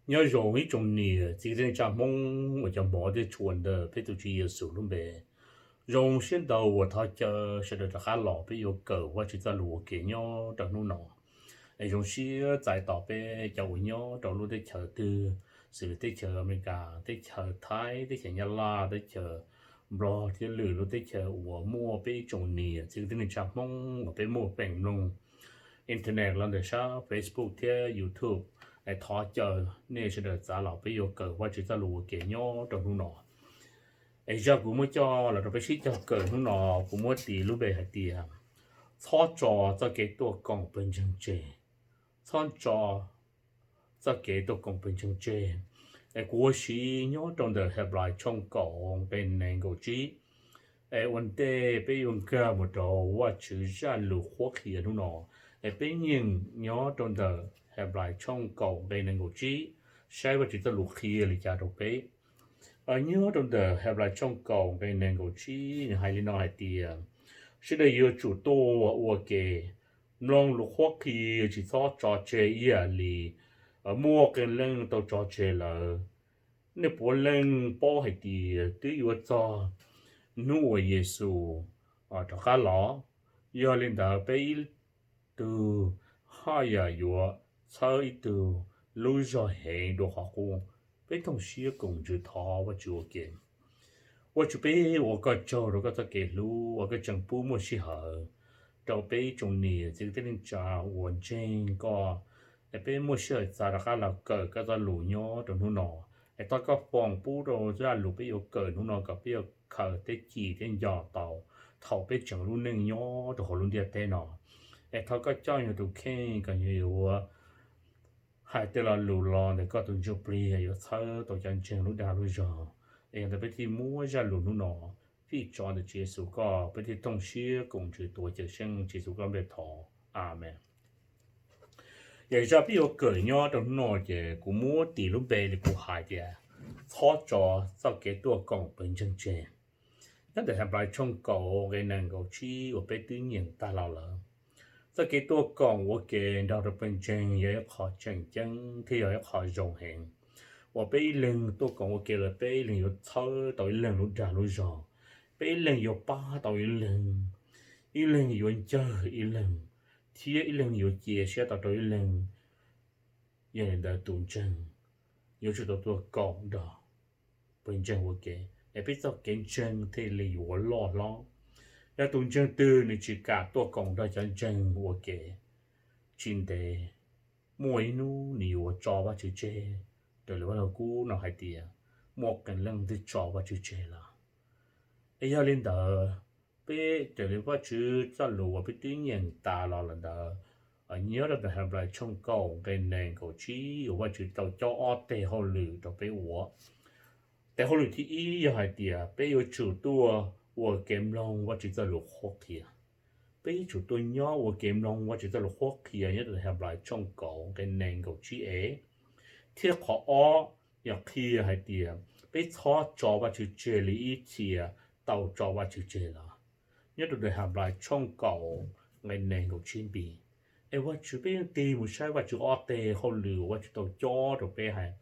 Nyob zoo ib tsoom niam txiv kwv tij neej tsa Hmoob uas cov hmov thiab tshua ntawm peb tus Tswv Yexus lub npe. Zoo siab ntau uas thov caw sawv daws rov qab los peb yuav kawm Vajtswv txoj lus ua ke nyob rau hnub no. Es zoo siab txais tos peb cov uas nyob rau lub teb chaws twg, xws li teb chaws Amelikas, teb chaws Thaib, teb chaws Nyab Laj, teb chaws Nplog thiab lwm lub teb chaws uas muaj peb ib tsoom niam txiv kwv tij neej tsa Hmoob uas peb muaj peem mloog internet los ntawm sab Facebook thiab YouTube. Es thov caw nej sawv daws txav los peb yuav kawm Vajtswv txoj lus ua ke nyob rau hnub no. Es zaj kuv muab coj los rau peb sib cog kawm hnub no, kuv muab tis lub npe hais tias txhob tso txoj kev tuaj koom pawg ntseeg tseg. Txhob tso txoj kev tuaj koom pawg ntseeg tseg. Es kuv ua siv nyob rau ntawm Henplais tshooj kaum nqe nees nkaum tsib. Es ua ntej peb yuav nkag mus rau Vajtswv zaj lus qhuab qhia hnub no, es peb nyeem nyob rau ntawm Henplais tshooj kaum nqe nees nkaum tsib, saib Vajtswv txoj lus qhia li cas rau peb. Nyob rau ntawm Henplais tshooj kaum nqe nees nkaum tsib nws hais li no hais tias, sawv daws yuav tsum tuaj ua ke, mloog lus qhuab qhia, tsis txhob tso tseg ib yam li muaj qee leej tau tso tseg lawm. Nej puav leej paub hais tias twb yuav txog hnub uas Yexus rov qab los, yog li ntawd peb ib tug haj yam yuav txhawb ib tug lub zog heev dua qhov qub. Peb thooj siab koom ntsws thov Vajtswv ua ke. Vajtswv, peb ua koj tsaug rau koj txoj kev hlub uas koj tseem pub muaj sij hawm rau peb ib tsoom niam txiv kwv tij neej tsa uas ntseeg koj, es peb muaj sij hawm txav rov qab los kawm koj txoj lus nyob rau hnub no. Es thov koj foom pub rau zaj lus peb yuav kawm hnub no kom peb yuav khaws thiab cim thiab nco tau thaum peb tseem lub neej nyob rau hauv lub ntiaj teb no. Es thov koj coj yus tus kheej kom yus yuav hais tej lo lus los ntawm koj tus ntsuj plig yuav txhawb tau cov ntseeg lub dag lub zog. Es yog ntawd peb thiaj muab zaj lus hnub no fij tso ntawm Tswv Yexus koj, peb thiaj thooj siab koom ntsws tuav Cawmseej Tswv Yexus koj npe thov. Amees. Yog zaj peb yuav kawm nyob rau hnub no ces kuv muab tis lub npe li kuv hais tias txhob tso txoj kev tuaj koom pawg ntseeg tseg. Nyob ntawm Henplais tshooj kaum nqe nees nkaum tsib uas peb twb nyeem tag los lawm, txoj kev tuaj koom ua ke nrog rau pawg ntseeg yog ib qho tseem ceeb thiab yog ib qho zoo heev, uas peb ib leeg tuaj koom ua ke lawm peb ib leeg yuav txhawb tau ib leeg lub dag lub zog, peb ib leeg yuav pab tau ib leeg, ib leeg yuav ncawg ib leeg, thiab ib leeg yuav cia siab tau rau ib leeg. Yog li ntawd tus ntseeg yuav tsum tau tuaj koom nrog pawg ntseeg ua ke, es peb txoj kev ntseeg thiaj li yuav loj hlob. Yog tus ntseeg twg nws tsis kam tuaj koom nrog cov ntseeg ua ke, tsis ntev muaj ib hnub nws yuav tso Vajtswv tseg. Raws li Vaj Lug Kub no hais tias muaj qee leej twb tso Vajtswv tseg lawm. Es yog li ntawd, peb raws li Vajtswv txoj lus uas peb twb nyeem tas los lawm ntawd, nyob rau ntawm Henplais tshooj kaum nqe nees nkaum tsib uas Vajtswv tau cob ob teg hauj lwm rau peb ua. Tes hauj lwm thib ib yog hais tias peb yuav tsum tuaj ua kev mloog Vajtswv txoj lus qhuab qhia. Peb yuav tsum tuaj nyob ua kev mloog Vajtswv txoj lus qhuab qhia nyob rau Henplais tshooj kaum nqe nees nkaum tsib e. Thiab qhov ob yog qhia hais tias peb txhob tso Vajtswv tseg li ib txhia tau tso Vajtswv tseg lawm. Nyob rau ntawm Henplais tshooj kaum nqe nees nkaum tsib npi, es Vajtswv peb yeej tig mus saib Vajtswv ob teg hauj lwm uas Vajtswv tau cob rau peb hais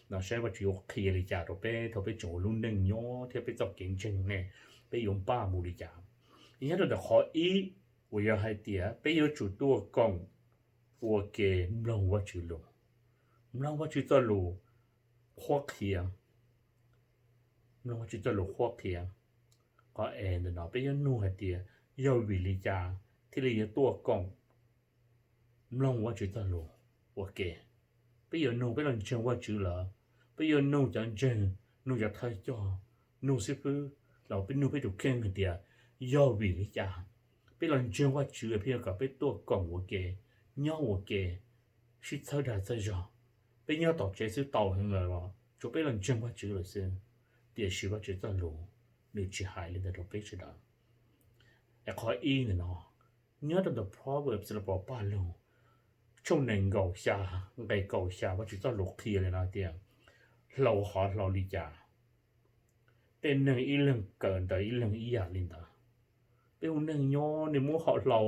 no, saib Vajtswv yuav qhia li cas rau peb thaum peb tseem ua lub neej nyob thiab peb txoj kev ntseeg ne, peb yuav npaj mus li cas. Nyob rau ntawm qhov ib uas yog hais tias peb yuav tsum tuaj koom ua ke mloog Vajtswv lus, mloog Vajtswv txoj lus qhuab qhia, mloog Vajtswv txoj lus qhuab qhia. Qhov e ntawm no peb yuav nug hais tias yog vim li cas thiaj li yuav tuaj koom mloog Vajtswv txoj lus ua ke. Peb yuav nug peb los ntseeg Vajtswv lawm, peb yuav nug cov ntseeg, nug cov thawj coj, nug xib fwb, los peb nug peb tus kheej hais tias yog vim li cas peb los ntseeg Vajtswv peb yuav kom peb tuaj koom ua ke, nyob ua ke, sib txhawb dag txhawb zog. Peb nyob tom tsev xwb tau heev lawm los tsuas peb los ntseeg Vajtswv lawm xwb. Tiam sis Vajtswv txoj lus nws tsis hais li ntawd rau peb sawv daws. Es qhov ib ntawm no, nyob rau ntawm Proverbs los pom Paj Lug tshooj nees nkaum xya nqe kaum xya, Vajtswv txoj lus qhia li no tias, hlau hov hlau li cas, tej neeg ib leeg kawm ntawv ib leeg ib yam li ntawd. Peb ua neej nyob nej muab hov hlau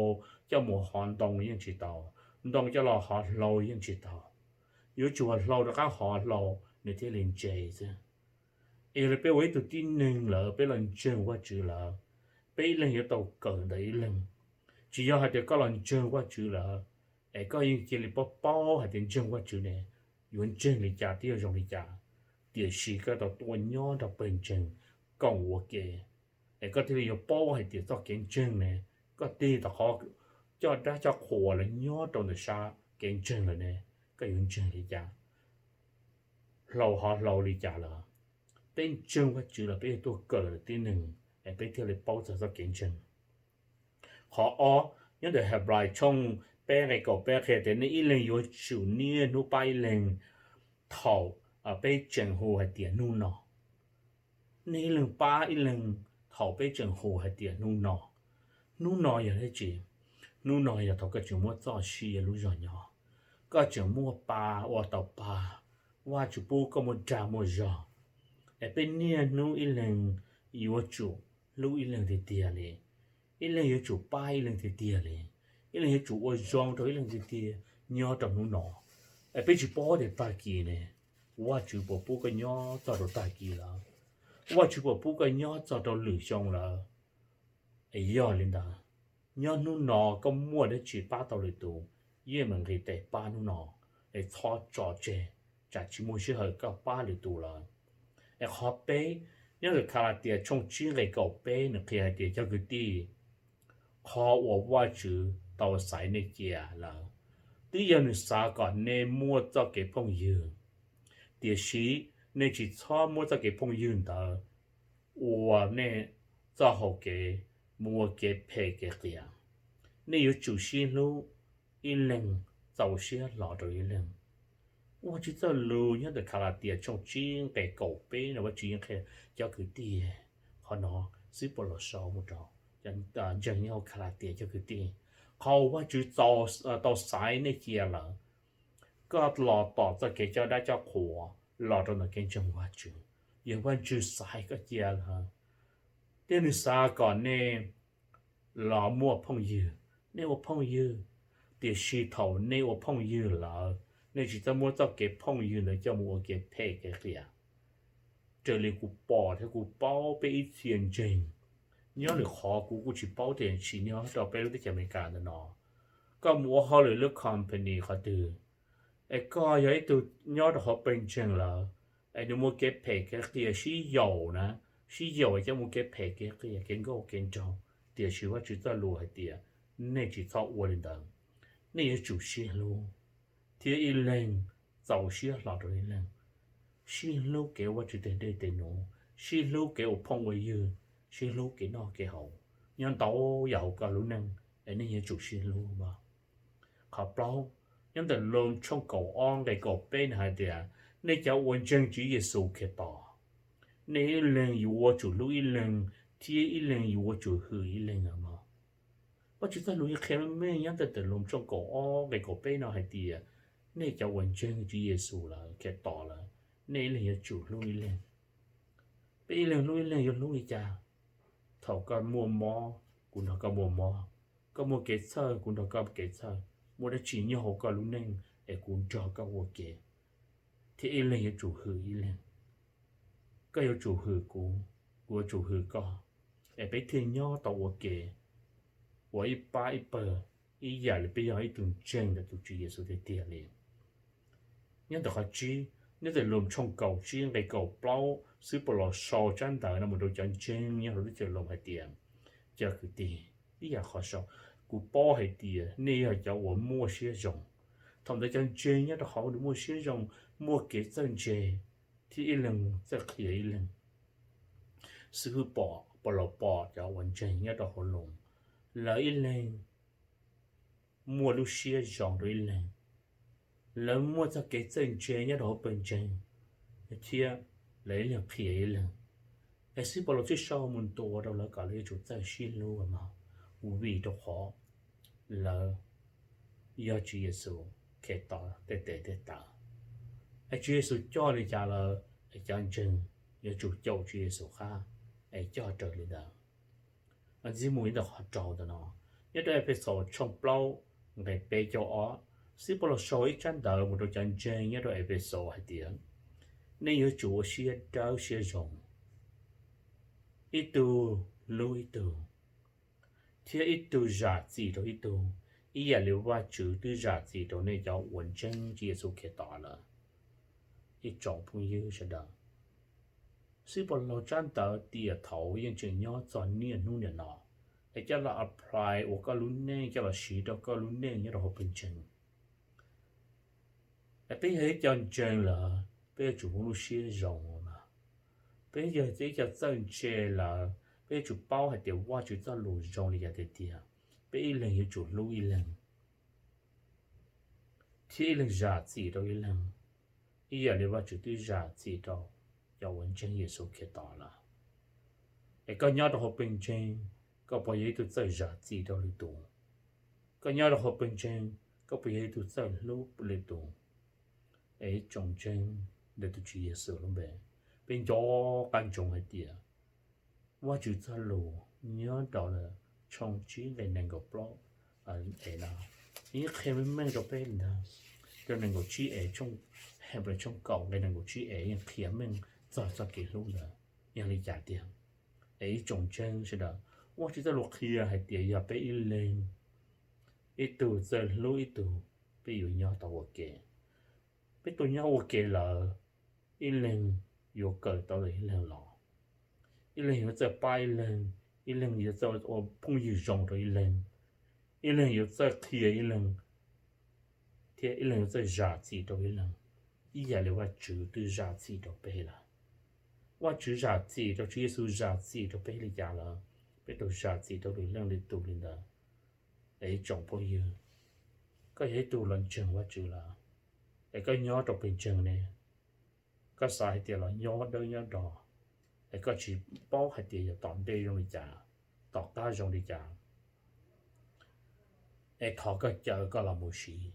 coj mus hov ntoo yeej tsis tau, ntoo coj los hov hlau yeej tsis tau. yuav tsum hau hlau rov qab hau hlau nws thiaj li ntse xwb. Es yog li peb ua ib tug tib neeg lawm, peb los ntseeg Vajtswv lawm, peb ib leeg yuav tau kawm ntawm ib leeg. Tsis yog hais tias koj los ntseeg Vajtswv lawm, es koj yeej cia li paub paub hais tias ntseeg Vajtswv ne, yuav ntseeg li cas thiab yuav zoo li cas, tiam sis koj tau tuaj nyob nrog pawg ntseeg koom ua ke, es koj thiaj li yuav paub hais tias txoj kev ntseeg ne, koj tig tom qhov coj dab coj qhuas los nyob rau ntawm sab kev ntseeg lawm ne, koj yuav ntseeg li cas, hlau hov hlau li cas lawm. Peb ntseeg Vajtswv los peb yuav tuaj kawm ntawm tib neeg, es peb thiaj li paub txog txoj kev ntseeg. Qhov ob, nyob ntawm Henplais tshooj peb nqe kaum peb qhia tias nej ib leeg yuav tsum niaj hnub pab ib leeg thaum peb tseem hu hais tias hnub no. Nej ib leeg pab ib leeg thaum peb tseem hu hais tias hnub no. Hnub no yog dab tsi? Hnub no yog thaum koj tseem muaj txoj sia lub zog nyob, koj tseem muaj pa ua tau pa, Vajtswv pub koj muaj dag muaj zog. Es peb niaj hnub ib leeg yuav tsum hlub ib leeg tiag tiag li, ib leeg yuav tsum pab ib leeg tiag tiag li, ib leeg yuav tsum ua zoo rau ib leeg tiag tiag nyob rau hnub no. Es peb tsis paub tias tag kis ne, Vajtswv puas pub koj nyob txog rau tag kis lawm, Vajtswv puas pub koj nyob txog rau lwm xyoo lawm. Es yog li ntawd, nyob hnub no koj muaj dab tsi pab tau lwm tus, yeej meem nqis tes pab hnub no, es txhob tso tseg, tsam tsis muaj sij hawm koj pab lwm tus lawm. Es qhov peb, nyob ntawm Kalatias tshooj tsib nqe kaum peb nws qhia hais tias cov kwv tij, qhov uas Vajtswv tau xaiv nej cia lawm, twb yog nws xav kom nej muaj txoj kev phooj ywg, tiam sis nej tsis txhob muab txoj kev phooj ywg ntawd ua nej txoj hau kev mus ua kev phem kev qias. Nej yuav tsum sib hlub, ib leeg txaus siab hlo rau ib leeg. Ua Vajtswv txoj lus nyob ntawm Kalatias tshooj tsib nqe kaum peb no Vajtswv yeej qhia cov kwv tij qhov no. Xib Paulus sau mus rau cov ntseeg nyob hauv Kalatias cov kwv tij, qhov uas Vajtswv tau xaiv nej cia lawm, koj los tom txoj kev coj dab coj qhuas los rau ntawm kev ntseeg Vajtswv, yog Vajtswv xaiv koj cia lawm, thiab nws xav kom nej los muaj phooj ywg. Nej ua phooj ywg, tiam sis thaum nej ua phooj ywg lawm, nej tsis txhob muab txoj kev phooj ywg ntawd coj mus ua kev phem kev qias. Raws li kuv pom thiab kuv paub peb ib txhia ntseeg, nyob lwm qhov kuv kuj tsis paub tias tsis nyob rau peb lub teb chaws Amelikas ntawm no, koj mus ua hauj lwm lub company qhov twg, es koj yog ib tug nyob rau hauv pawg ntseeg lawm, es nws muaj kev phem kev qias sib yaum na, sib yaum coj mus kev phem kev qias kev nkauj kev nraug, tiam sis Vajtswv txoj lus hais tias nej tsis txhob ua li ntawd. Nej yuav tsum sib hlub, thiab ib leeg txaus siab hlo rau ib leeg. Sib hlub kev ua Vajtswv tes dej tes num, sib hlub kev ua phooj ua ywg, sib hlub kev noj kev haus, nyob ntau yam hauv koj lub neej, es nej yuav tsum sib hlub mas. Qhov plaub, nyob ntawm Loos tshooj kaum ob nqe kaum peb nws hais tias, nej cov uas ntseeg Tswv Yexus Khetos, nej ib leeg yuav tsum hlub ib leeg, thiab ib leeg yuav tsum hwm ib leeg os mog. Vajtswv txoj lus qhia meej meej nyob ntawm Loos tshooj kaum ob nqe kaum peb no hais tias, nej cov uas ntseeg Tswv Yexus lawm Khetos lawm, nej ib leeg yuav tsum hlub ib leeg. Peb ib leeg hlub ib leeg yuav hlub li cas? Thaum koj muaj mob, kuv nrog koj muaj mob, koj muaj kev txhawj, kuv nrog koj kev txhawj, muaj dab tsi nyob hauv koj lub neej es kuv nrog koj ua ke, thiab ib leeg yuav tsum hwm ib leeg. Koj yuav tsum hwm kuv, kuv yuav tsum hwm koj, es peb thiaj nyob tau ua ke, ua ib pab ib pawg, ib yam li peb yog ib tug ntseeg ntawm tus Tswv Yexus tiag tiag li. Nyob ntawm qhov tsib, nyob ntawm Loos tshooj kaum tsib nqe kaum plaub xwb, Paulus sau tsab ntawv no mus rau cov ntseeg nyob hauv lub teb chaws Loos hais tias, cov kwv tij, ib yam qhov sau, kuv paub hais tias nej yog cov uas muaj siab zoo. Thaum ntawd cov ntseeg nyob rau hauv nws muaj siab zoo, muaj kev txawj ntse, thiab ib leeg txawj qhia ib leeg. Xib hwb pom, Paulus pom cov uas ntseeg nyob rau hauv Loos, lawv ib leeg muaj lub siab zoo rau ib leeg, lawv muaj txoj kev txawj ntse nyob rau hauv pawg ntseeg, thiab lawv ib leeg qhia ib leeg. Es xib Paulus thiaj sau mus ntuas rau lawv kom lawv yuav tsum txawj sib hlub mog, vim rau qhov lawv yog Tswv Yexus Khetos tej tes tej taw. Es Tswv Yexus coj li cas lawm, es cov ntseeg yuav tsum caum Tswv Yexus qab es coj raws li ntawd. Ntxiv mus ntawm qhov rau ntawm no, nyob rau Efexus tshooj plaub nqe peb caug ob, Xib Pov Los sau ib tsab ntawv mus rau cov ntseeg nyob rau Efexus hais tias, nej yuav tsum ua siab dawb siab zoo, ib tug hlub ib tug, thiab ib tug zam txim rau ib tug, ib yam li Vajtswv twb zam txim rau nej cov uas ntseeg Tswv Yexus Khetos lawm. Ib tsoom phooj ywg sawv daws, Xib Pov Los tsab ntawv tiam thaud yeej tseem nyob txog niaj hnub niam no, es coj los apply ua koj lub neej, coj los siv rau koj lub neej nyob rau hauv pawg ntseeg. Es peb yog ib co ntseeg lawm, peb yuav tsum muaj lub siab zoo lawm. Peb yog ib co txawj ntse lawm, peb yuav tsum paub hais tias Vajtswv txoj lus zoo li cas tiag tiag. Peb ib leeg yuav tsum hlub ib leeg, thiab ib leeg zam txim rau ib leeg, ib yam li Vajtswv twb zam txim rau cov uas ntseeg Yexus Khetos lawm. Es koj nyob rau hauv pawg ntseeg, koj puas yog ib tug txawj zam txim rau lwm tus? Koj nyob rau hauv pawg ntseeg, koj puas yog ib tug txawj hlub lwm tus? Es ib tsoom ntseeg ntawm tus Tswv Yexus lub npe, peb nco qab ntsoov hais tias Vajtswv txoj lus nyob rau tshooj tsib nqe nees nkaum plaub, es no yeej qhia meej meej rau peb li ntag. Rau nees nkaum tsib es, Henplais tshooj kaum nqe nees nkaum tsib es yeej qhia meej txog txoj kev hlub ntawd yog li cas tiag. Es ib tsoom ntseeg sawv daws, Vajtswv txoj lus qhia hais tias yog peb ib leeg, ib tug txawj hlub ib tug, peb yuav nyob tau ua ke. Peb tau nyob ua ke lawm, ib leeg yuav kawm tau ib leeg los, ib leeg yuav txawj pab ib leeg, ib leeg yuav txawj ua phooj ywg zoo rau ib leeg, ib leeg yuav txawj qhia ib leeg, thiab ib leeg yuav txawj zam txim rau ib leeg, ib yam li Vajtswv twb zam txim rau peb lawm. Vajtswv zam txim rau, Tswv Yexus zam txim rau peb li cas lawm, peb tau zam txim rau lwm leej lwm tus li ntawd. Es ib tsoom phooj ywg, koj yog ib tug los ntseeg Vajtswv lawm, es koj nyob rau pawg ntseeg ne, koj xav hais tias los nyob dawb nyob do, es koj tsis paub hais tias yog tom ntej zoo li cas, tom qab zoo li cas, es thov koj caw koj los mus siv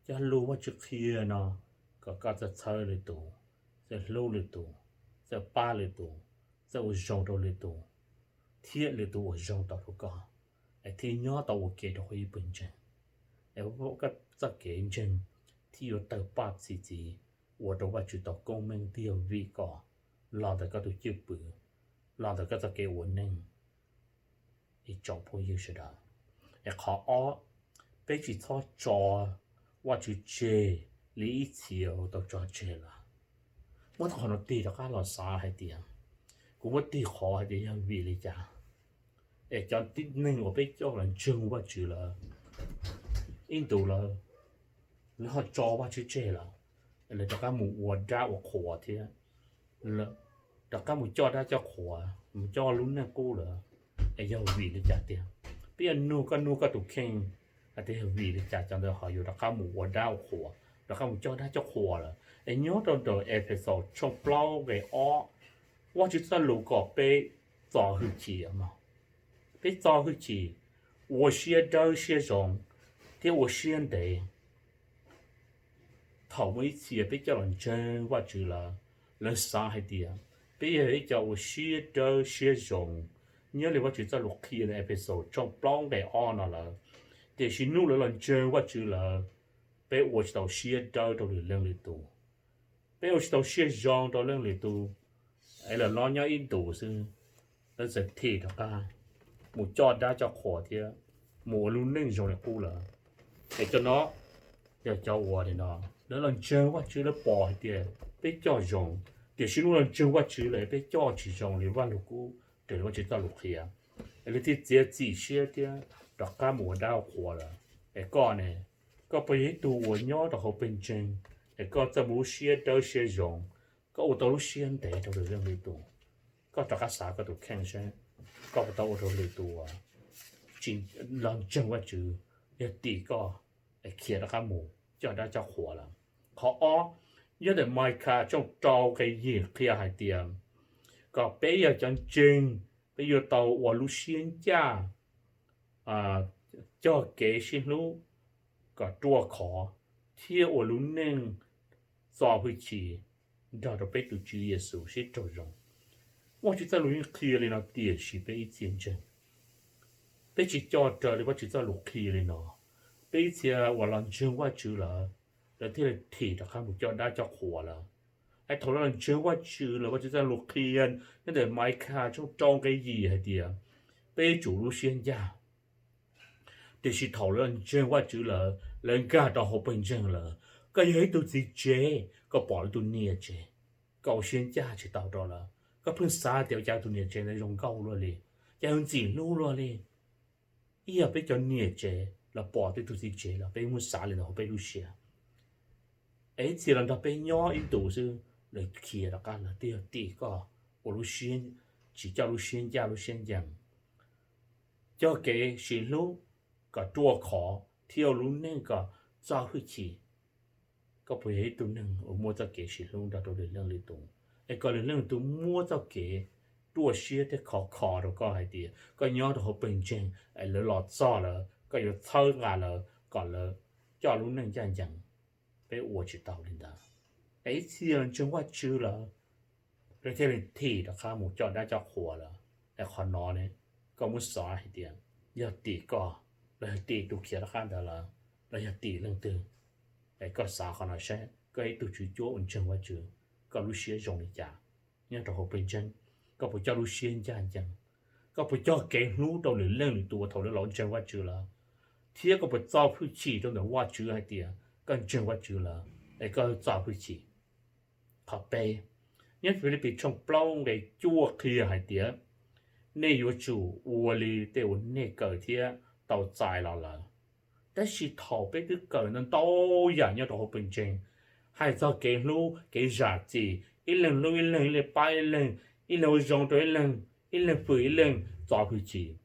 cov lus Vajtswv qhia no, kom koj txawj txhawb lwm tus, txawj hlub lwm tus, txawj pab lwm tus, txawj ua zoo rau lwm tus, thiab lwm tus ua zoo tau rau koj, es thiaj nyob tau ua ke rau hauv ib pawg ntseeg. Es koj txoj kev ntseeg thiaj yuav tawg paj txi txiv, ua rau Vajtswv tau koob meej tiag vim koj, los ntawm koj tus cwj pwm, los ntawm koj txoj kev ua neej. Ib tsoom phooj ywg sawv daws, es qhov ob, peb tsis txhob tso Vajtswv tseg li ib txhia uas tau tso tseg lawm. Muab qhov no tig rov qab los xav hais tias, kuv muab tig qhov hais tias yog vim li cas es cov tib neeg uas peb coj los ntseeg Vajtswv lawm, ib ntus lawm, lawv ho tso Vajtswv tseg lawm, es lawv rov qab mus ua dab ua qhuas thiab, rov qab mus coj dab coj qhuas, mus coj lub neej qub lawm, es yog vim li cas tiag? Peb yuav nug koj, nug koj tus kheej hais tias yog vim li cas cov ntawd ho yuav rov qab mus ua dab ua qhuas, rov qab mus coj dab coj qhuas lawm. Es nyob rau ntawm Efexus tshooj plaub nqe ob, Vajtswv txoj lus kom peb txo hwj chim, peb txo hwj chim, ua siab dawb siab zoo, thiab ua siab ntev. Thaum muaj ib txhia peb coj los ntseeg Vajtswv lawm, lawv xav hais tias peb yog ib co uas siab dawb siab zoo, nyob li Vajtswv txoj lus qhia ntawm Efexus tshooj plaub nqe ob no lawm. Tiam sis hnub lawv los ntseeg Vajtswv lawm, peb ua tsis tau siab dawb rau lwm leej lwm tus, peb ua tsis tau siab zoo rau leej lwm tus, es lawv los nyob ib ntus xwb, lawv txawm thim rov qab mus coj dab coj qhuas thiab mus ua lub neej zoo li qub lawm. Es cov no yog cov uas no, lawv los ntseeg Vajtswv, lawv pom hais tias peb coj zoo, tiam sis hnub los ntseeg Vajtswv lawm peb coj tsis zoo li Vajluskub raws li Vajtswv txoj lus qhia, es lawv thiaj txiav txim siab thiab rov qab mus ua dab ua qhuas lawm. Es koj ne, koj puas yog ib tug uas nyob rau hauv pawg ntseeg, es koj txawj muaj lub siab dawb siab zoo, koj ua tau lub siab ntev rau lwm leej lwm tus? Koj rov qab xav koj tus kheej seb koj puas tau ua rau lwm tus uas tsis los ntseeg Vajtswv yog tim koj, es khiav rov qab mus coj dab coj qhuas lawm. Qhov ob, nyob ntawm Maikha tshooj rau nqe yim qhia hais tias kom peb yog cov ntseeg, peb yuav tau ua lub siab ncaj, cog kev sib hlub kom ruaj khov, thiab ua lub neej txo hwj chim nrog rau peb tus Tswv Yexus sib raug zoo. Vajtswv txoj lus yeej qhia li no, tiam sis peb ib txhia ntseeg, peb tsis coj raws li Vajtswv txoj lus qhia li no, Peb ib txhia uas los ntseeg Vajtswv lawm, lawv thiaj li thim rov qab mus coj dab coj qhuas lawm. Es thaum lawv los ntseeg Vajtswv lawm, Vajtswv txoj lus qhia nyob ntawm Maikha tshooj rau nqe yim hais tias peb yuav tsum lub siab ncaj. Tiam sis thaum lawv los ntseeg Vajtswv lawm, lawv nkag rau hauv pawg ntseeg lawm, koj yog ib tug txiv tsev, koj pom ib tug niam tsev, koj ua siab ncaj tsis tau rau lawv, koj pheej xav tias ua cas tus niam tsev ntawd zoo nkauj luaj li, cas ntxim hlub luaj li. Ib yam peb cov niam tsev los pom tej tug txiv tsev los peb muab xav li ntawd hauv peb lub siab. Es ib txhia los nrog peb nyob ib ntus xwb, lawv khiav rov qab, lawv twb yog tim koj ua lub siab, tsis coj lub siab ncaj lub siab ncees, coj kev sim hlub kom ruaj khov thiab ua lub neej kom txo hwj chim. Koj puas yog ib tug neeg uas muaj txoj kev sim hlub nrog rau lwm leej lwm tus, es kom lwm leej lwm tus muab txoj kev ruaj siab thiab khov kho rau koj hais tias koj nyob rau hauv pawg ntseeg es lawv los txog lawm koj yuav txhawb nqa lawv kom lawv coj lub neej ncaj ncees? Peb ua tsis tau li ntawd. Es ib txhia los ntseeg Vajtswv lawm, lawv thiaj li thim rov qab mus coj dab coj qhuas lawm. Es qhov no ne, koj muab xav hais tias yog tim koj, los yog tim tus khiav rov qab ntawd lawm, los yog tim leej twg? Es koj xav qhov no saib, koj ib tug tswv cuab uas ntseeg Vajtswv, koj lub siab zoo li cas nyob rau hauv pawg ntseeg? Koj puas coj lub siab ncaj ncees? Koj puas cog kev hlub rau lwm leej lwm tus uas thaum lawv los ntseeg Vajtswv lawm? Thiab koj puas txo hwj chim rau ntawm Vajtswv hais tias koj ntseeg Vajtswv lawm es koj txo hwj chim? Qhov peb, nyob Filipis tshooj plaub nqe cuaj qhia hais tias, nej yuav tsum ua li tej uas nej kawm thiab tau txais los lawm. Tab sis thaum peb twb kawm ntau ntau yam nyob rau hauv pawg ntseeg, hais txog kev hlub kev zam txim, ib leeg hlub ib leeg, ib leeg pab ib leeg, ib leeg ua zoo rau ib leeg, ib leeg fwm ib leeg, txo hwj chim,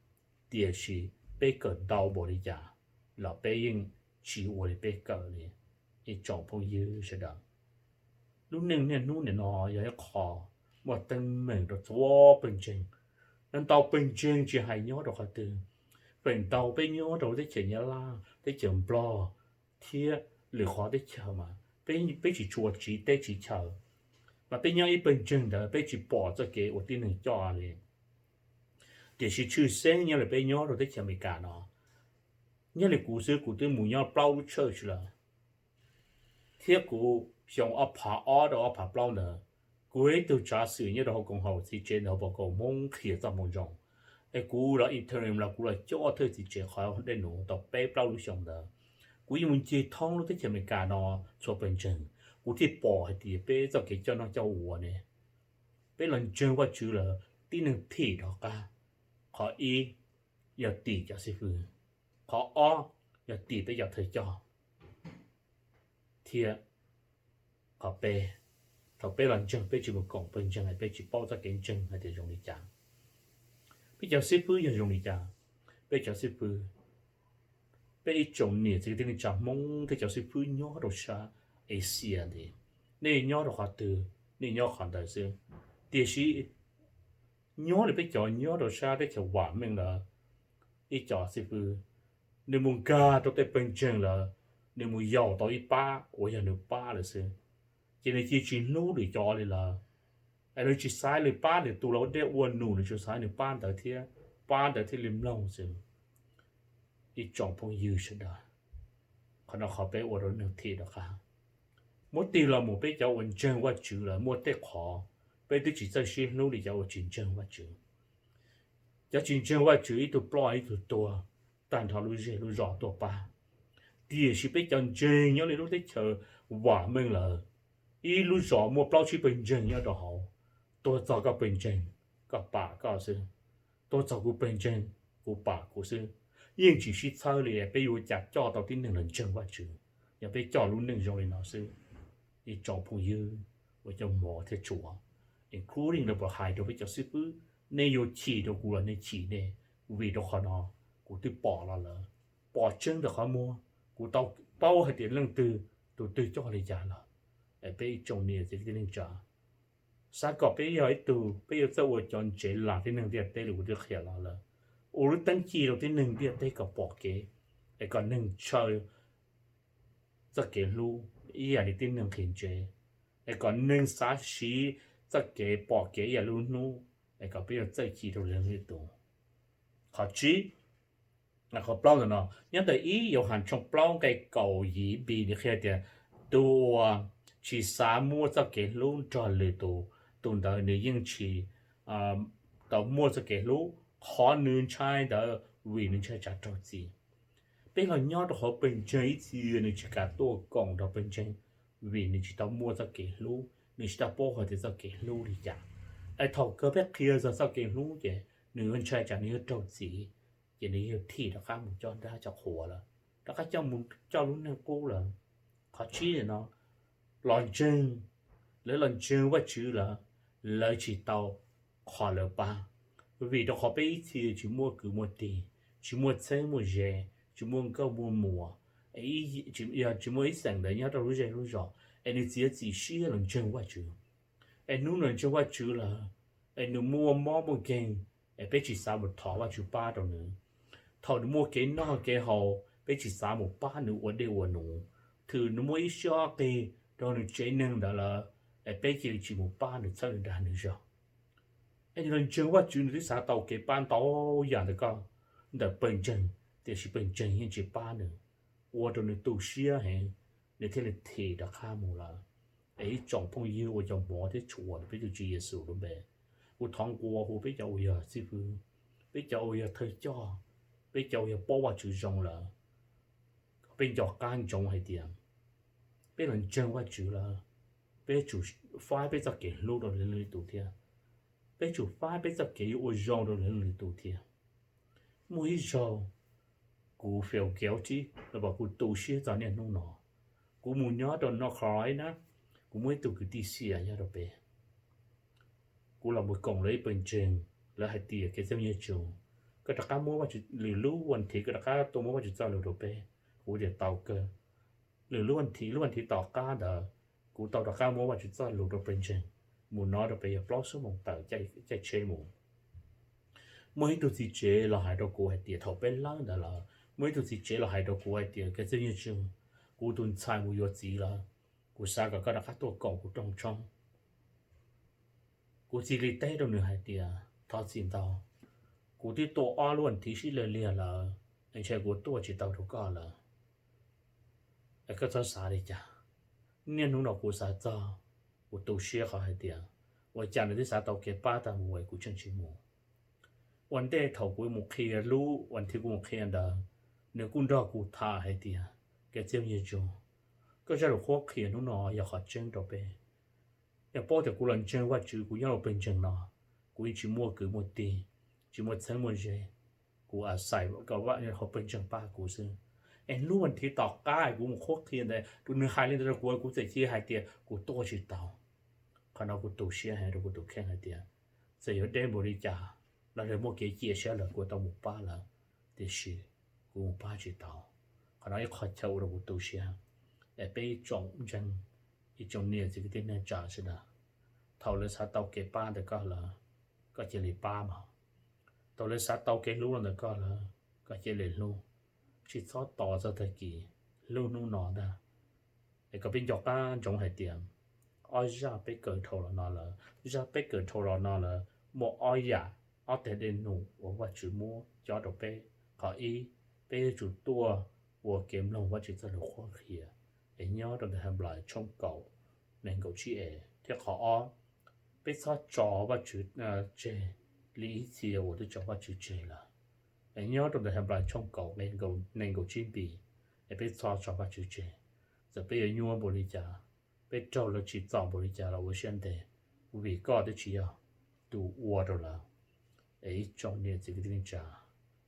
tiam sis peb kawm ntau npaum li cas los peb yeej tsis ua li peb kawm li. Ib tsoom phooj ywg sawv daws, lub neej niaj hnub nim no yog ib qho muaj teeb meem rau txhua pawg ntseeg. Ntau ntau pawg ntseeg tsis hais nyob rau qhov twg, feem ntau peb nyob rau teb chaws Nyab Laj, teb chaws Nplog, thiab lwm qhov teb chaws mas peb tsis tshua tsiv teb tsiv chaw, mas peb nyob ib pawg ntseeg ntawd peb tsis pom txoj kev ua tib neeg coj li. Tiam sis tshwj xeeb nyob li peb nyob rau teb chaws Amelikas no, nyob li kuv xwb kuv twb mus nyob plaub lub church lawm, thiab kuv xyoo ob phav ob rau ob phav plaub ntawd, kuv ib tug tsav xwm nyob rau hauv koom haum txiv tsev ntawd hauv Pom Kaus Hmoob qhia txoj moo zoo, es kuv los interim los kuv los coj thawj txiv tsev qhov dej num tau peb plaub lub xyoo ntawd. Kuv yeej mus ncig thoob lub teb chaws Amelikas no txhua pawg ntseeg, kuv thiaj pom hais tias peb txoj kev coj noj coj ua ne, peb los ntseeg Vajtswv lawm tib neeg thim rov qab. Qhov ib, yog tim cov xib fwb. Qhov ob, yog tim peb cov thawj coj. Thiab qhov peb, thaum peb los ntseeg peb tsis mus koom pawg ntseeg es peb tsis paub txoj kev ntseeg hais tias zoo li cas. Peb cov xib fwb yog zoo li cas? Peb cov xib fwb, peb ib tsoom niam txiv kwv tij neej tsa Hmoob thiab cov xib fwb nyob rau sab Asia ntawd, nej nyob rau qhov twg, nej nyob qhov ntawd xwb. Tiam sis nyob li peb cov nyob rau sab teb chaws vam meej ntawd, ib co xib fwb, nws mus nkag rau tej pawg ntseeg lawm, nws mus yaum tau ib pab uas yog nws pab lawm xwb, ces nws cia tsis hlub lwm cov li lawm. Es nws tsis xaiv nws pab nws tus los ua dej ua num, nws tsuas xaiv nws pab ntawd thiab, pab ntawd thiaj li mloog xwb. Ib tsoom phooj ywg sawv daws, qhov no qhov peb ua rau neeg thim rov qab. Muab tig los mus peb cov uas ntseeg Vajtswv lawm muaj tej qhov peb twb tsis txawj sib hlub li cov uas tsis ntseeg Vajtswv. Cov tsis ntseeg Vajtswv ib tug ploj ib tug tuag, tag nrho lub zej lub zos tuaj pab. Tiam sis peb cov ntseeg nyob li lub teb chaws vam meej lawm, ib lub zos muaj plaub tsib pawg ntseeg nyob rau hauv, tuag txog koj pawg ntseeg, koj pam koj xwb, tuag txog kuv pawg ntseeg, kuv pam kuv xwb. Yeej tsis sib txhawb li, peb yuav ua cas coj tau tib neeg los ntseeg Vajtswv yog peb coj lub neej zoo li no xwb? Ib tsoom phooj ywg uas cov hmov thiab tshua, including los puas hais rau peb cov xib fwb, nej yuav chim rau kuv los nej chim nej, vim rau qhov no kuv twb pom los lawm, pom tseeb ntawm qhov muag, kuv tau paub hais tias leej twg tus twg coj li cas lawm. Es peb ib tsoom niam txiv kwv tij neej tsa, xav kom peb yog ib tug, peb yuav txawj ua cov ntsev las tib neeg ntiaj teb li kuv twb qhia los lawm, ua lub teeb ci rau tib neeg ntiaj teb kom pom kev, es kom neeg ntshaw txoj kev hlub ib yam li tib neeg nqhis ntsev, es kom neeg xav siv txoj kev pom kev ib yam li lub hnub, es kom peb yuav txawj ci rau lwm leej lwm tus. Qhov tsib, Qhov plaub ntawm no nyob ntawm ib Yauhas tshooj plaub nqe kaum yim B nws qhia tias, tus uas tsis xav muaj txoj kev hlub nrog lwm tus, tus ntawd nws yeej tsis tau muaj txoj kev hlub qhov nws ntshai ntawd, vim nws ntshai tsam raug txim. Peb los nyob rau qhov pawg ntseeg ib txhia nws tsis kam tuaj koom nrog pawg ntseeg, vim nws tsis tau muaj txoj kev hlub, nws tsis tau paub hais tias txoj kev hlub li cas. Es thaum kawg peb qhia txog txoj kev hlub ces nws yuav ntshai tsam nws yuav raug txim, ces nws yuav thim rov qab mus coj dab coj qhua lawm, rov qab coj mus coj lub neej qub lawm. Qhov tsib no, los ntseeg, lawv los ntseeg Vajtswv lawm, lawv tsis tau qhov lawv pab, vim rau qhov peb ib txhia tsis muaj kwv muaj tij, tsis muaj txheeb muaj ze, tsis muaj nkauj muaj muam, tsis muaj ib xeem ntawd nyob rau lub zej lub zos, es nws txiav txim siab los ntseeg Vajtswv. Es hnub nws ntseeg Vajtswv lawm, es nws muaj mob muaj nkeeg, es peb tsis xav mus thov Vajtswv pab rau nws. Thaum nws muaj kev noj kev haus, peb tsis xav mus pab nws ua dej ua num. Thaum nws muaj ib siab ob qig rau nws tsev neeg ntawd lawm, es peb cia li tsis mus pab nws txhawb nws dag nws zog. Es nws los ntseeg Vajtswv nws twb xav tau kev pab ntau yam ntawm koj, ntawm pawg ntseeg, tiam sis pawg ntseeg yeej tsis pab nws, ua rau nws tu siab heev, nws thiaj li thim rov qab mus lawm. Es ib tsoom phooj ywg uas cov hmov thiab tshua ntawm peb tus Tswv Yexus lub npe, kuv thov nqua hu peb cov uas yog xib fwb, peb cov uas yog thawj coj, peb cov uas yog paub Vajtswv zoo lawm, peb nco qab ntsoov hais tias peb los ntseeg Vajtswv lawm, peb tsum faib peb txoj kev hlub rau lwm tus thiab, peb tsum faib peb txoj kev yuav ua zoo rau lwm tus thiab. Muaj ib zaug kuv fail guilty los pom kuv tu siab txog niaj hnub no. Kuv mus nyob rau North Carolina, kuv muaj ib tug kwv tij Xias nyob rau pem, kuv los mus koom lawv ib pawg ntseeg, lawv hais tias kev txawj nyuj tsu, koj rov qab muab Vajtswv, lwm lub vas thiv koj rov qab tuaj muab Vajtswv txoj lus rau peb. Kuv tias tau kawg. Lwm lub vas thiv, lub vas thiv tom qab ntawd, kuv tau rov qab muab Vajtswv txoj lus rau pawg ntseeg, mus no rau pem yog plaub xuab moos tawm caij tsheb mus. Muaj ib tug txiv tsev los hais rau kuv hais tias thaum peb lawb ntawd lawm, muaj ib tug txiv tsev los hais rau kuv hais tias kev txawj nyuj tsu, kuv tus ntxhais mus yuav txiv lawm, kuv xav kom koj rov qab tuaj koom kuv rooj tshoob. Kuv cia li teb rau nws hais tias thov txim ntau, kuv twb tuaj ob lub vas thiv sib law liag lawm, es ntshe kuv tuaj tsis tau rau koj lawm. Es koj txhob xav li cas. Niaj hnub no kuv xav txog, kuv tu siab qhov hais tias ua cas nws twb xav tau kev pab tag mus es kuv tseem tsis mus. Ua ntej thaum kuv mus qhia lub vas thiv kuv mus qhia ntawd, nws kuj nrog kuv tham hais tias kev txawj nyuj tsu, koj zaj lus qhuab qhia hnub no yog qhov tseeb rau peb. Yog paub tias kuv los ntseeg Vajtswv, kuv nyob rau pawg ntseeg no, kuv yeej tsis muaj kwv muaj tij, tsis muaj txheeb muaj ze, kuv a xais kom hauv pawg ntseeg pab kuv xwb. Es lub vas thiv tom qab kuv mus qhuab qhia ntawd, tus nws hais li ntawd rau kuv, kuv txawm cia hais tias kuv tuaj tsis tau. Qhov no kuv tu siab heev rau kuv tus kheej hais tias txawm yuav deb npaum li cas los lawv muaj kev cia siab lawm kuv tau mus pab lawm, tiam sis kuv mus pab tsis tau. Qhov no ib qho chaw ua rau kuv tu siab. Es peb ib tsoom ntseeg, ib tsoom niam txiv kwv tij neej tsa sawv daws, thaum lawv xav tau kev pab ntawm koj lawm, koj cia li pab mog. Thaum lawv xav tau kev hlub los ntawm koj lawm, koj cia li hlub. Tsis txhob tos txog tag kis, hlub hnub no ntag. Es kom peb nco qab ntsoov hais tias ob zaj peb kawm dhau los no lawm, zaj peb kawm dhau los no lawm muaj ob yam, ob teg dej num uas Vajtswv muab cob rau peb. Qhov ib, peb yuav tsum tuaj ua kev mloog Vajtswv txoj lus qhuab qhia, es nyob rau ntawm Henplais tshooj kaum, nees nkaum tsib e. Thiab qhov ob, peb txhob tso Vajtswv tseg li ib txhia uas twb tso Vajtswv tseg lawm. Es nyob rau ntawm Henplais tshooj kaum, nees nkaum tsib npi, es peb txhob tso Vajtswv tseg. Txawm peb yuav nyuaj npaum li cas, peb raug lawv tsim txom npaum li cas los ua siab ntev, vim koj twb tsis yog tus ua rau lawv. Es ib tsoom niam txiv kwv tij neej tsa,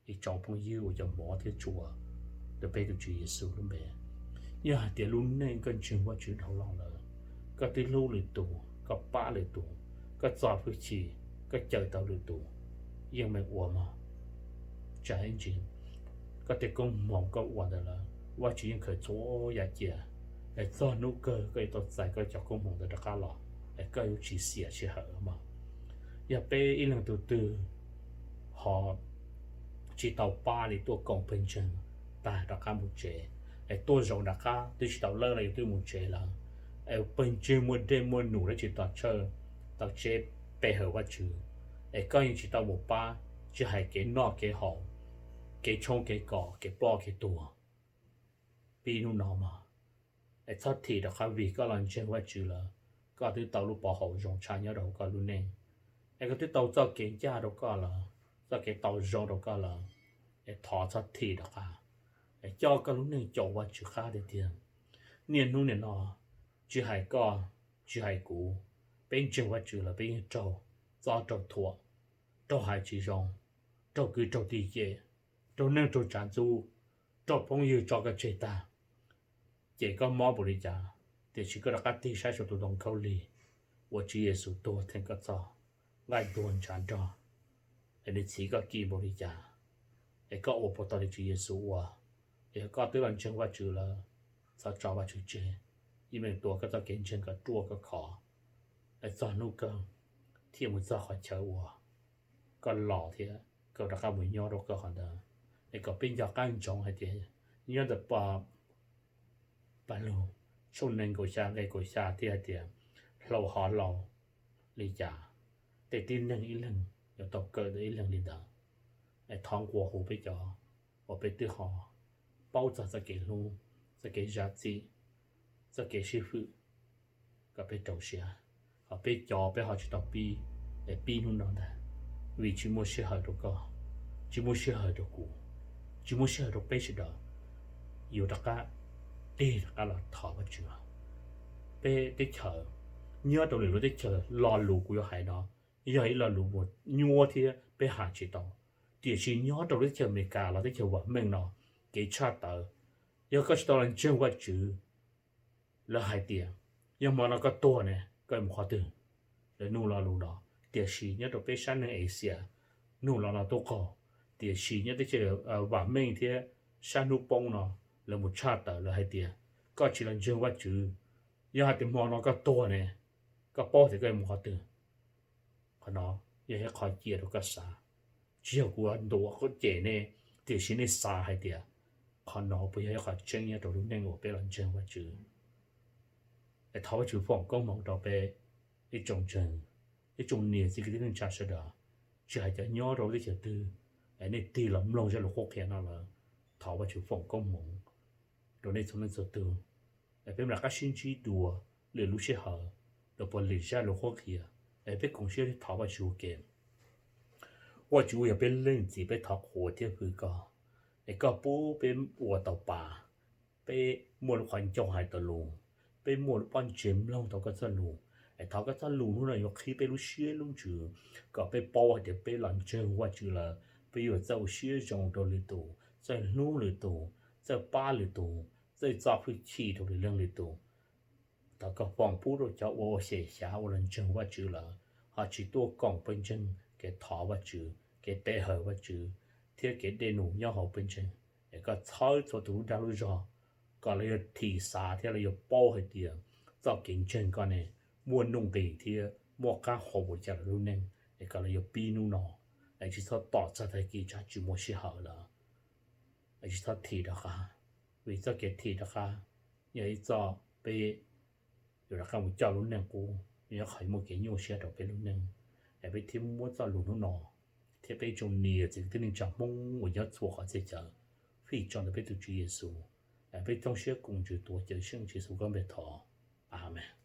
ib tsoom phooj ywg uas cov hmov thiab tshua ntawm peb tus Tswv Yexus lub npe, yog hais tias lub neej koj ntseeg Vajtswv dhau los lawm, koj twb hlub lwm tus, koj pab lwm tus, koj txo hwj chim, koj cawm tau lwm tus, yeej meem ua mog. Tsam ib ntsis koj tej koob hmoov koj ua ntawd lawm, Vajtswv yeej khaws txhua yam cia, es txog hnub kawg koj yuav tau txais koj cov koob hmoov ntawd rov qab los, es koj yuav tsis xiam sij hawm mog. Yog peb ib leeg tus twg ho tsis tau pab li tuaj koom pawg ntseeg tag rov qab mus tsev, es tuaj zaum nram qab twb tsis tau lawb los yus twb mus tsev lawm, es pawg ntseeg muaj dej muaj num lawv tsis tos tsawg tau tseb pe hawm Vajtswv, es koj yeej tsis tau mus pab, tsis hais kev noj kev haus, kev tshoob kev kos, kev ploj kev tuag pib hnub no mog. Es txhob thim rov qab, vim koj los ntseeg Vajtswv lawm, koj twb tau lub pov haum zoo tshaj nyob rau koj lub neej. Es koj twb tau txoj kev ncaj rau koj lawm, txoj kev tau zoo rau koj lawm. Es thov txhob thim rov qab, es coj koj lub neej caum Vajtswv qab tiag tiag. Niaj hnub niaj no, tsis hais koj, tsis hais kuv, peb ntseeg Vajtswv lawm peb yeej raug txob raug thuam, raug hais tsis zoo, raug kwv raug tij cem, raug neej raug tsav ntxub, raug phooj ywg tso koj tseg tag, cem koj mob npaum li cas, tiam sis koj rov qab tig saib saum tus ntoo khaub lig uas Tswv Yexus tuag theej koj txoj nqaij ntuag ntshav nrog, es nws txhiv koj kis npaum li cas, es koj ua puas tau li Tswv Yexus ua? Es yog koj twb los ntseeg Vajtswv lawm, txhob tso Vajtswv tseg, yeej meem tuav koj txoj kev ntseeg kom ruaj koj khov, es txog hnub kawg thiaj mus txog qhov chaw uas koj los thiab koj rov qab mus nyob rau koj qhov ntawd. Es kom peb nco qab ntsoov hais tias nyob ntawm Paj Lug tshooj nees nkaum xya nqe kaum xya thiaj hais tias, hlau hov laus li cas, tej tib neeg ib leeg yuav tau kawm ntawm ib leeg li ntawd. Es thov nqua hu peb cov uas peb twb ho paub txog txoj kev hlub, txoj kev zam txim, txoj kev sib hwm, kom peb rau siab, ho peb cov peb ho tsis tau pib, es pib hnub no ntag, vim tsis muaj sij hawm rau koj, tsis muaj sij hawm rau kuv, tsis muaj sij hawm rau peb sawv daws yuav rov qab tig rov qab los thov Vajtswv. Peb teb chaws, nyob rau lwm lub teb chaws, lo lus kuv yuav hais no yog ib lo lus uas nyuaj thiab peb hais tsis tau, tiam sis nyob rau lub teb chaws Amelikas los teb chaws vam meej no, kev tshaj tawm, yog koj tsis tau los ntseeg Vajtswv, lawv hais tias, yog hmo no koj tuag ne, koj mus qhov twg? Lawv nug lo lus no. Tiam sis nyob rau peb sab neeg Axias, nug lo no tuaj qaug. Tiam sis nyob teb chaws vam meej thiab sab hnub poob no, lawv mus tshaj tawm, lawv hais tias, koj tsis los ntseeg Vajtswv, yog hais tias hmo no koj tuag ne, koj paub tias koj mus qhov twg? Qhov no yog ib qho cia rau koj xav. Tsis yog kuv ntuas kuv cem nej, tiam sis nej xav hais tias qhov no puas yog ib qho tseeb nyob rau lub neej uas peb los ntseeg Vajtswv? Es thov Vajtswv foom koob hmoov rau peb ib tsoom ntseeg, ib tsoom niam txiv kwv tij neej tsa sawv daws, tsis hais cov nyob rau lub teb chaws twg, es nej tig los mloog zaj lus qhuab qhia no lawm, thov Vajtswv foom koob hmoov rau nej txhua leej txhua tus. Es peb mam rov qab sib ntsib dua lwm lub sij hawm rau puag lwm zaj lus qhuab qhia. Es peb koom siab thov Vajtswv ua ke. Vajtswv uas yog peb leej txiv, peb thov qhuas thiab hwm koj, es koj pub peb ua tau pas, peb muaj lub qhov ncauj hais tau lus, peb muaj lub pob ntseg mloog tau koj txoj lus. Es thov koj txoj lus hnub no yuav qhib peb lub siab lub ntsws, kom peb paub hais tias peb los ntseeg Vajtswv lawm, peb yuav txawj ua siab zoo rau lwm tus, txawj hlub lwm tus, txawj pab lwm tus, txawj txo hwj chim rau lwm leej lwm tus. Thov koj foom pub rau cov uas ua xyem xyav uas los ntseeg Vajtswv lawm, ho tsis tuaj koom pawg ntseeg kev thov Vajtswv, kev pe hawm Vajtswv, thiab kev dej num nyob hauv pawg ntseeg. Es koj txhawb txhua tus lub dag lub zog, kom lawv yuav thim xav thiab lawv yuav paub hais tias txoj kev ntseeg koj ne muaj nuj nqis thiab muaj qab hau ua cas lawv lub neej, es kom lawv yuav pib hnub no, es tsis txhob tos txog tag kis tsam tsis muaj sij hawm lawm. Es tsis txhob thim rov qab, vim txoj kev thim rov qab yog ib txoj peb yuav rov qab mus coj lub neej qub, yog qhov muaj kev nyuaj siab rau peb lub neej. Es peb thiaj muab txoj lus hnub no thiab peb tsoom niam txiv kwv tij neej tsa Hmoob uas nyob txhua qhov txhia chaw fij tso ntawm peb tus Tswv Yexus. Es peb thoob siab koom ntsws tuav Cawmseej Tswv Yexus koj npe thov. Amees.